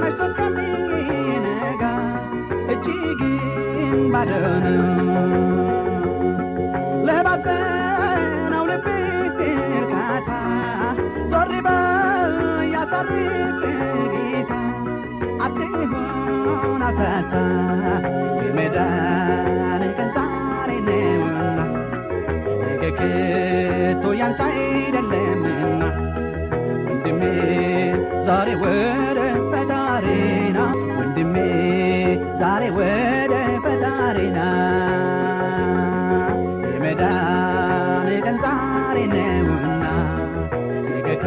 መሽቶ እስከሚነጋ እጅግን ባዶ ነው። ለባዘነው ልብ እርካታ ዞር በል ያሳርፍ ጌታ። አትሁን አታታ፣ የመዳንን ቀን ዛሬ ነውና፣ ነገ ከቶ ያንተ አይደለምና። ወንድሜ፣ ዛሬ ወደ ፈጣሪና። ወንድሜ፣ ዛሬ ወደ ፈጣሪና። የመዳን ቀን ዛሬ ነውና፣ ነገ ከቶ